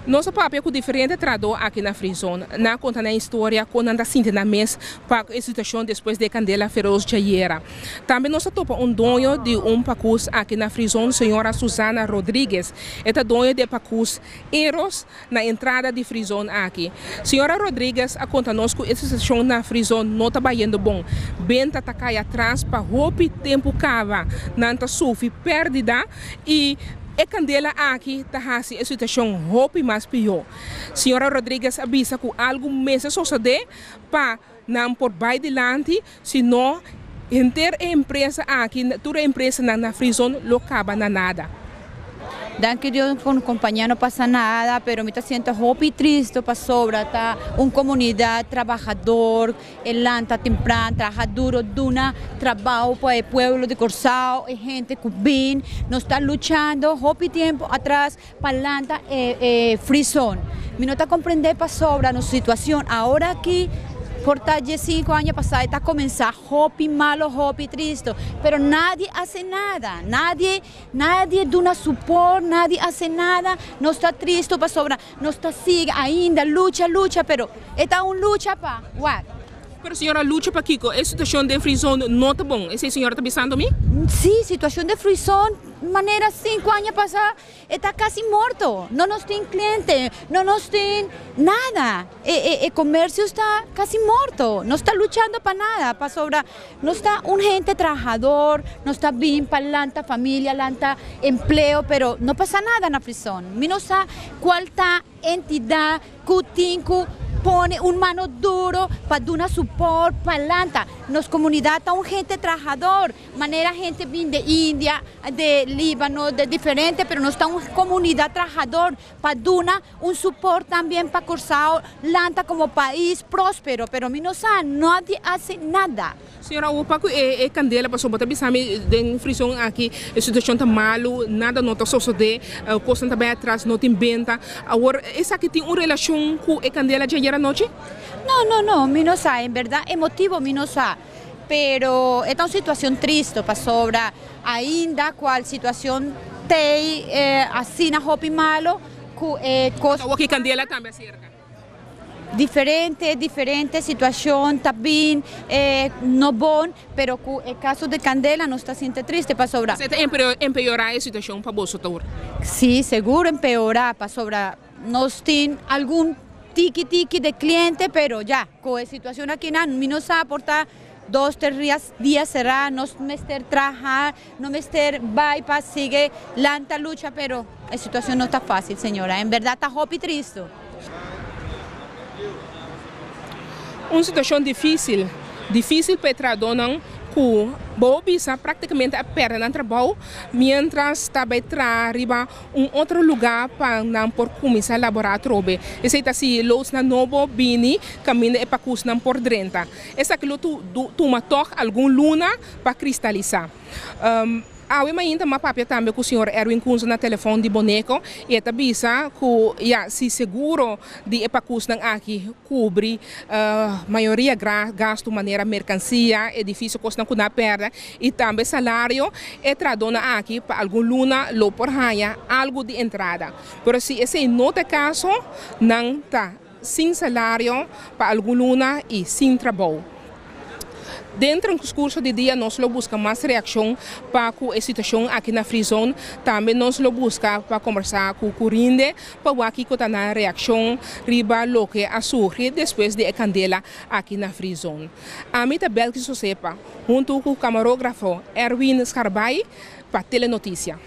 Nos a papia ku diferente trahadó aki na Free Zone. Nan a konta nan historia kon nan ta sinti nan mes pa ku e situashon despues di e kandela feros djayera. Tambe nos a topa un doño di un pakus aki na Free Zone, señora Susana Rodriguez. E ta doño di e pakus Eros na entrada di Free Zone aki. Señora Rodriguez a konta nos ku e situashon na Free Zone no ta bayendo bon. Benta ta kai atras pa hopi tempu kaba. Nan ta sufri pèrdida i e kandela aki ta hasi e situashon hopi mas pió. Señora Rodriguez a bisa ku algu mester sosodé pa nan por bai dilanti, si no henter e empresa aki, tur e empresanan na Free Zone lo kaba na nada. Danki Dios con compañia no pasa nada, pero mi ta siento hopi tristo pasobra ta un comunidad trabahador, e lanta tempran, traha duro, duna trabao pa e pueblo di Corsao, e hente cu bin, nos ta luchando hopi tempo atras pa lanta e e free zone. Mi no ta comprende pasobra nos situacion ahora aki por ta diescinco aña pasa e ta comensa hopi malo, hopi tristo, pero nadie hace nada, nadie nadie duna support, nadie hace nada, nos ta tristo pasobra nos ta sigui ainda lucha lucha pero e ta un lucha pa wak. Pero señora lucha pa kico? E situacion den free zone no ta bon, esey señora ta bisando mi? Si, situacion den free zone manera cinco aña pasa E ta casi morto, no nos tin cliente, no nos tin nada, e e e comercio sta casi morto, no sta luchando pa nada, pasobra nos ta un hente trahador, nos ta bin pa lanta familia, lanta empleo, pero no pasa nada na prison. Mi no sa cual ta entidad cu tin cu pone un mano duro pa duna support pa lanta nos comunidad ta un hente trahador. Manera hente bin de India, de Libano, de diferente, pero nos ta un comunidad trahador pa duna un support tambien pa Corsao lanta como pais prospero, pero mi no sa, nadie hace nada. Señora, awor pa cu e candela pasobra bo ta bisa mi den frison aki e situacion ta malo, nada no ta sosode, cosnan ta bay atras, no tin benta, awor esaki tin un relacion cu e candela dje ayer anochi? No, no, no, mi no sa, en berdad e motibo mi no sa. Pero e ta un situacion tristo pasobra ainda cual situacion t'ey asina hopi malo cu e cos. Awor ki candela tambe a cerca. Diferente, diferente situacion ta bin no bon, pero cu e caso di candela nos ta sinti triste pasobra. Esey ta empeora e situacion pa boso tur? Si, seguro empeora pasobra nos tin algun tiki tiki de cliente pero ya. Ku e situashon akinan mi no sa por ta dos tres rias dia será, nos mester traha, no mester bai pa sigui lanta lucha pero e situashon no ta fásil señora, en bèrdat ta hopi tristu. Un situashon difísil, difísil pa e trahadónan ku bo bisa práktikamente a pèrdè nan trabou miéntras ta bai traha riba un otro lugá pa nan por kuminsá laborá atrobe. Esei ta si loodsnan nobo bini kaminda e pakusnan por drenta. Esaki lo tuma tòg algun luna pa kristalisá. Awe mainta m'a papia tambe ku señor Erwin Kunza na telefòn di Boneco i e ta bisa ku ya si seguro di e pakusnan aki kubri mayoria gastu manera merkansia, edifisio, kosnan ku nan a pèrdè i tambe salario, e trahadónan aki pa algun luna lo por haña algu di entrada. Pero si esei no ta e kaso, nan ta sin salario pa algun luna i sin trabou. Den transcurso di dia nos lo busca mas reaccion pa cu e situacion aki na Free Zone. Tambe nos lo busca pa combersa cu Curinde pa wak kico ta nan reaccion riba loke a surgi despues di e candela aki na Free Zone. Ami ta Belkis Josepa hunto cu camarógrafo Erwin Scarbay pa Telenoticia.